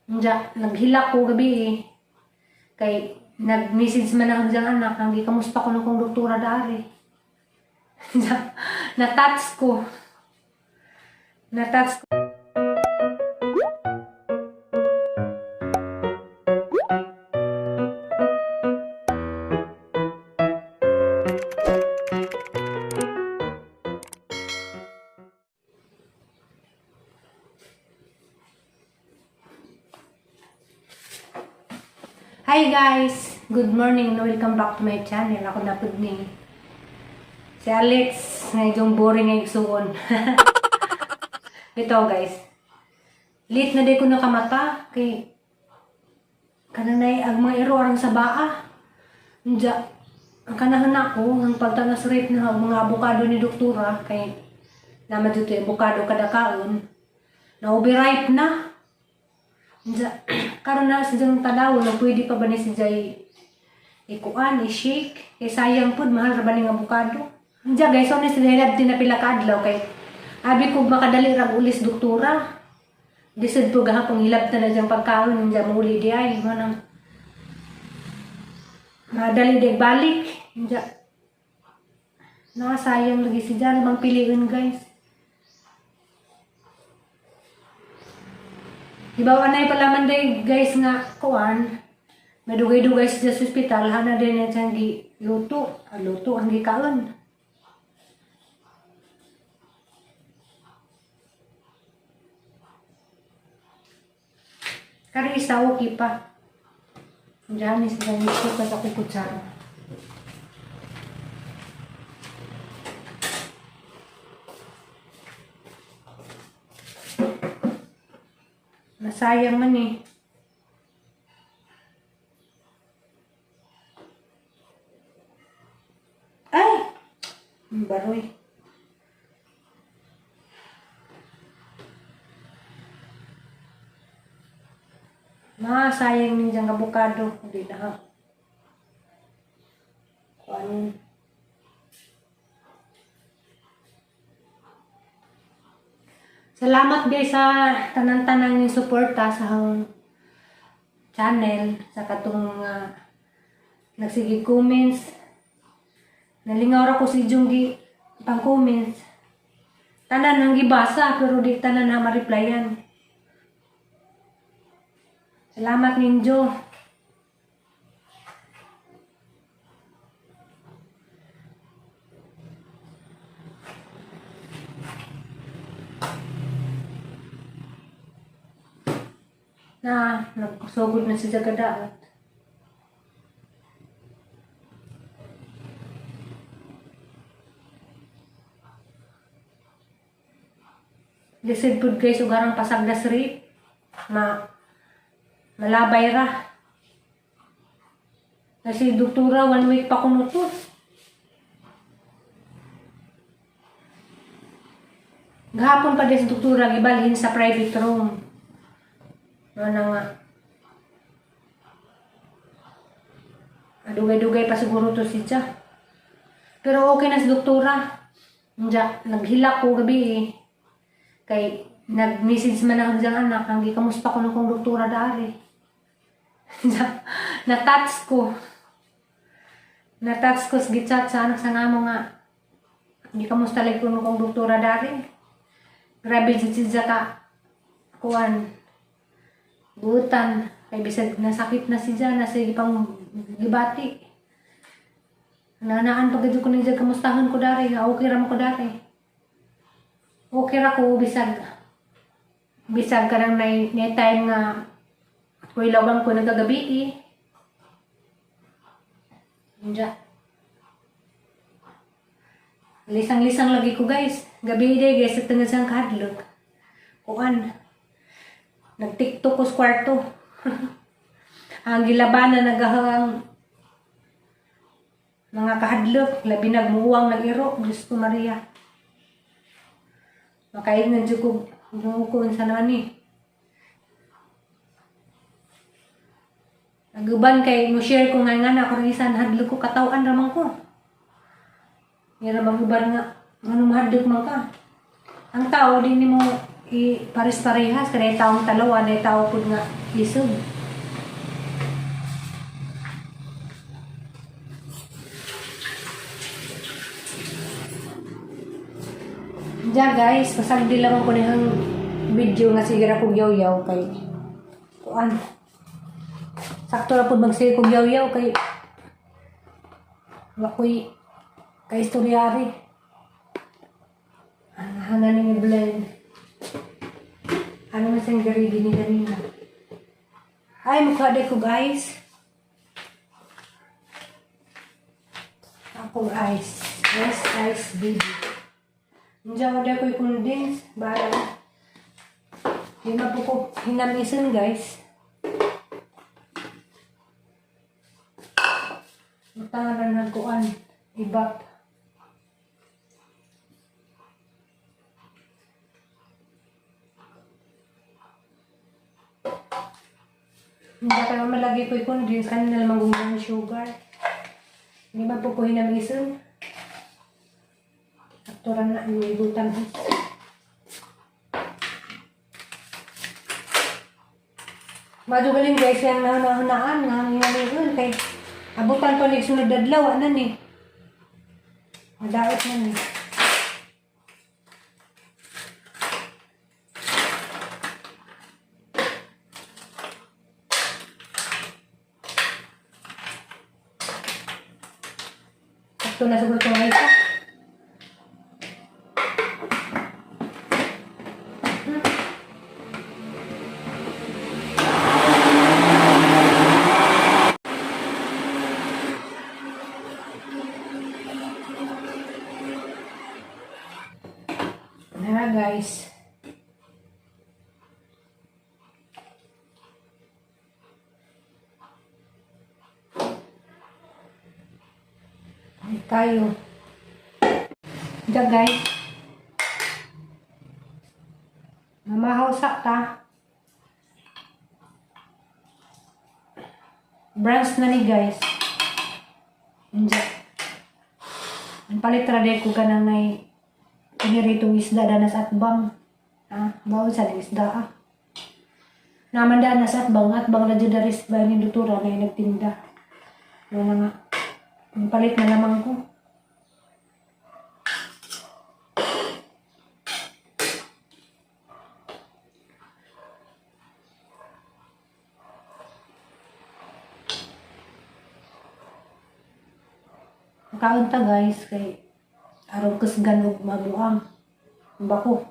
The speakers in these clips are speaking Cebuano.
Nja, naghilak ko gabi eh. Kay nag-message man ako diyang anak, ang gikamusta ko nung kong doktora dari. Nja, na-touch ko. Na-touch ko. Hi guys! Good morning and welcome back to my channel. Ako na pud ni si Alex. Medyo boring nga igsuon. Ito guys. Late na day ko nakamata. Kay kananay ang mga iro arang sa baa. Nja, ang kanahan ako, ang pagtanas rate na ang mga abukado ni doktora kay naman dito yung abukado kada kaon. Na overripe na. Nja, karon na sa diyang tanaw, na pwede pa ba ni si Jay ikuan, i-shake? Kay sayang pud, mahal ra ba ning abukado? Nja guys, so ni si Jay din na pila ka adlaw kay abi ko makadali rag ulis doktora. Disod po gahapon hilabta na diyang pagkaon, nja muli di ay, manang madali di balik. Nja, nakasayang lagi si Jay, ano bang piliin guys? Di ba anay pala man day guys nga kuan, madugay-dugay siya sa ospital, hana din na siyang gi luto, ah, luto ang gikaon. Kari isa okay pa. Diyan ni sila nito kasi ako kutsara. Nasayang man eh. Ay! Ang baroy. Masayang din diyang abukado. Hindi na ha. Kuan. Salamat guys sa tanan-tanan yung suporta sa akong channel, sa katong nagsige comments. Nalingaw ra ko si Junggi pang comments. Tanan ang gibasa pero di tanan na ma-replyan. Salamat ninyo. Na nagsugod na si Jagadaot. Lisod pud guys ug arang pasagdas rate. Ma malabay ra. Kasi doktora 1 week pa kuno to. Gahapon pa din sa doktora gibalhin sa private room. Ano nga. Dugay-dugay pa siguro to si Cha. Pero okay na si doktora. Nja, naghilak ko gabi eh. Kay nag-message man ako diyang anak, ang gikamusta ko nung kong doktora dari. Na-touch ko. Na-touch ko sa gichat sa anak sa ngamo nga. Gikamusta lagi ko nung kong doktora dari. Grabe si Chiza ka. Kuan. Buutan. Kay bisag nasakit na si Jan, nasa pang gibati. Nanaan pag ko niya kamustahan ko dari, nga okay ra mo ko dari. Okay ra ko bisag bisag karang nay time nga kuy lawang ko nagagabi eh. Diya. Lisang-lisang lagi ko guys. Gabi day guys sa tungod sang kahadlok. Kuan. Nag-TikTok ko sa kwarto. Ang gilabanan nagahang mga kahadlok, labi nagmuwang nag-iro, Diyos ko Maria. Makaingan jud ko ko sa naman eh. Aguban kay mo share ko nga nga na ako rin isan hadlok ko katawan ramang ko. Nga ramang uban nga nganong mahadlok man ka. Ang tao di nimo I pares-parehas kay taong talawa na tao pud nga isog. Diyan guys, pasagdi lang ko nihang video nga sige ra kog yaw-yaw kay kuan. Sakto ra pud magsige kog yaw-yaw kay wa ko'y kay istoryari. Hana ni blend. Ano na siyang garidi ni kanina? Ay, mukha di ko guys. Akong ice. Ice, ice, baby. Diyan ko di ko i-condense. Bahala. Di na po ko hinamisan, guys. Matangaran nagkuan. Ibap. Hindi kayo malagi ko i-condense. Kanina naman gumagawa ng sugar. Hindi ba po ko hinamisan? Aktoran na ang ibutan. Madugalin guys, yung nahunahunaan nga ang hinamisan kay abutan ko ni sunod adlaw ana ni. Madaot na ni. Sakto na siguro itong isa. Na guys. Ay, tayo. Diyan guys. Mamahaw sa ta. Branch na ni guys. Diyan. Ang palit ra ko kanang nay piniritong isda danas atbang. Ah, bawon sa isda ah. Naman danas atbang, atbang na jud daris ba ni doktora na nagtinda. Ano na nga. Ang palit na lamang ko. Kaon ta guys kay aron kusgan og mabuang. Bako.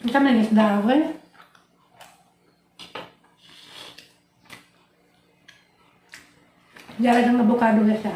Unsa man isda eh? Diyan ang avocado na siya.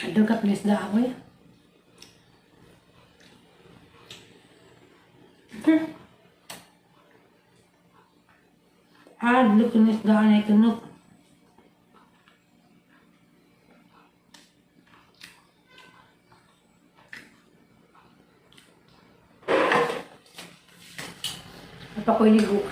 Adto ka please da ako eh. Ah, look ni isda na itunok. Apa ko iligo.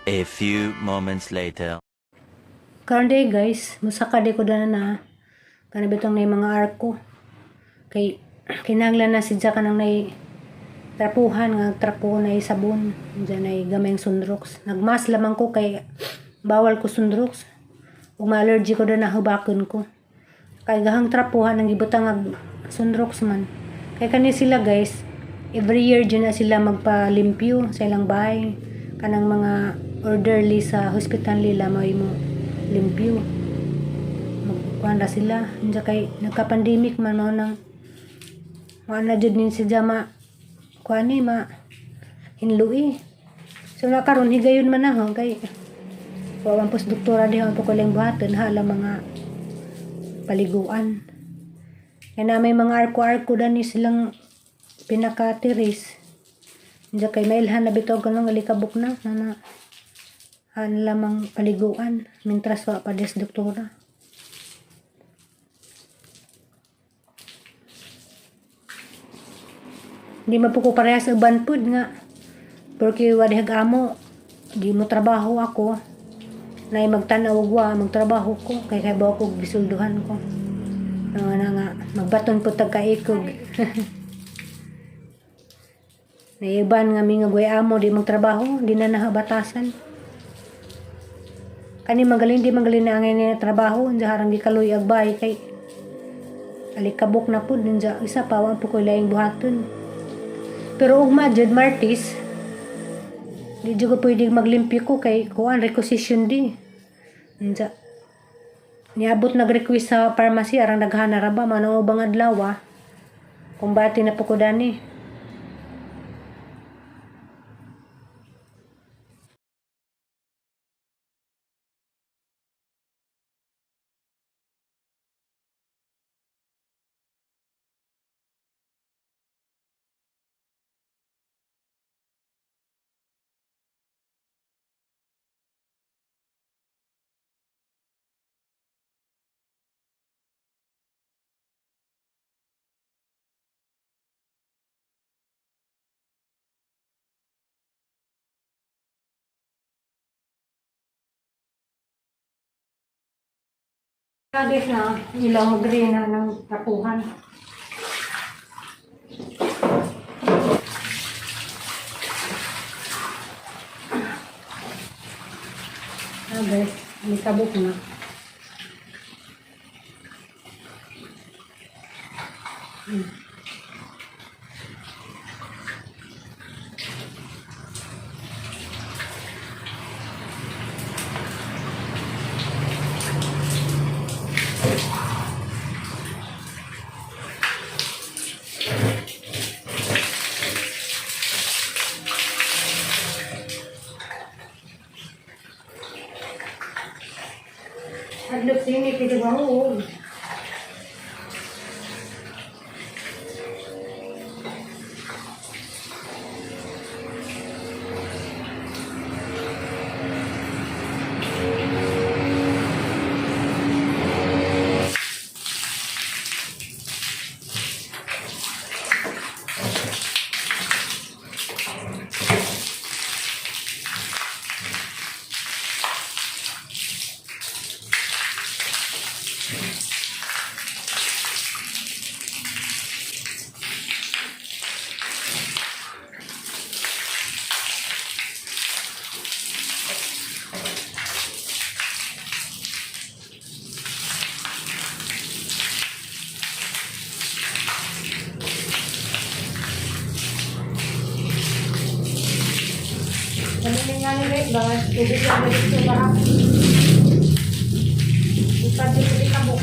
A few moments later. Karon day guys, musaka di ko dana na. Kana bitong na mga arko. Kay kinahanglan na si Jack kanang nay Trapuhan nga trapo na sabon. Diyan ay gamay ang Sunrox. Nagmas lamang ko kay bawal ko Sunrox. Ug ma-allergy ko na hubakon ko. Kay gahang trapuhan ang gibutang ag Sunrox man. Kay kani sila guys, every year dyan na sila magpalimpyo sa ilang bahay. Kanang mga orderly sa hospital nila may mo limpyo. Magkuhan ra sila. Diyan kay nagka-pandemic man mao nang mao na jud nin si Jama kuan ni ma hinlui. So na karon higayon man na ho kay wa man pos doktora diha ang lang buhaton ha lang mga paliguan. Kaya na may mga arko-arko dani silang pinakatiris. Diyan kay mailhan na bitaw kanang alikabok na na na han lamang paliguan mintras wa pa des doktora. Di man po ko parehas uban pud nga. Porque wa dihag amo, di mo trabaho ako. Nay magtan-aw og wa magtrabaho ko kay kay ko gisulduhan ko. Nga na nga magbaton po tag kaikog. Naiban nga mi nga guy amo di magtrabaho, di na nahabatasan. Kani magaling di magaling na ang ini trabaho, unsa harang gikaluy ag bay kay alikabok na pud unsa isa pa wa po koy laing buhaton. Pero ugma jud Martis, di jud ko pwede maglimpyo ko kay kuan requisition di. Unsa niabot nag-request sa pharmacy arang daghana ra ba manong ubang adlaw ah. Kumbati na po ko dani. Guys na ilang agree na ng tapuhan. Ah guys, may kabuk na. Hadlok sini pwede ba oo. Ganun nga nila, baka tubig lang dito para ipad dito di kabuk.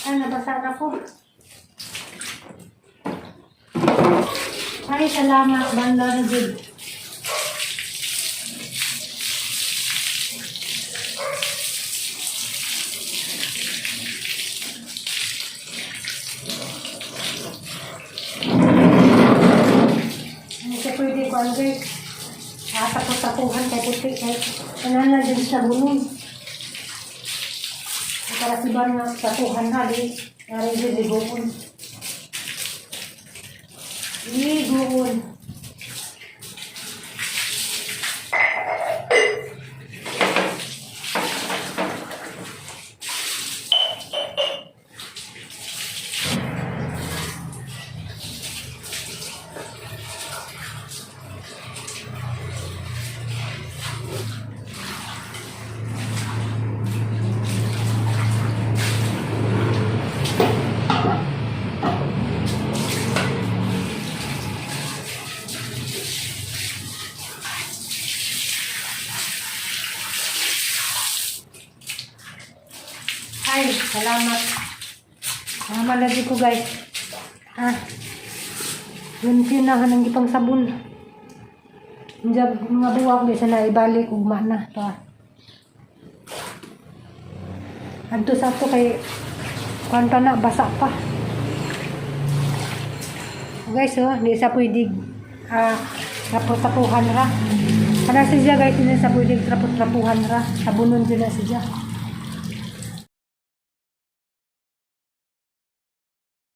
Ay, nabasa na ko. Ay, salamat. Banda na good. Hindi siya pwede ko, ano guys. Tapos-tapuhan kay puti. Kay, ano na din sa gunong. Para si Ban nga tapuhan na di. Nari din ligoon. Ligoon. Salamat. Salamat lagi ko, guys. Ah. Yun na kanang ipang sabon. Diyan, mga buwak di sa naibalik ugma na to. Ah. Adto sa ato kay kuan pa na, basa pa. Guys, oh, di sa pwede trapo-trapuhan ra. Kana siya, guys, hindi sa pwede trapo-trapuhan ra. Sabunon dyan na siya.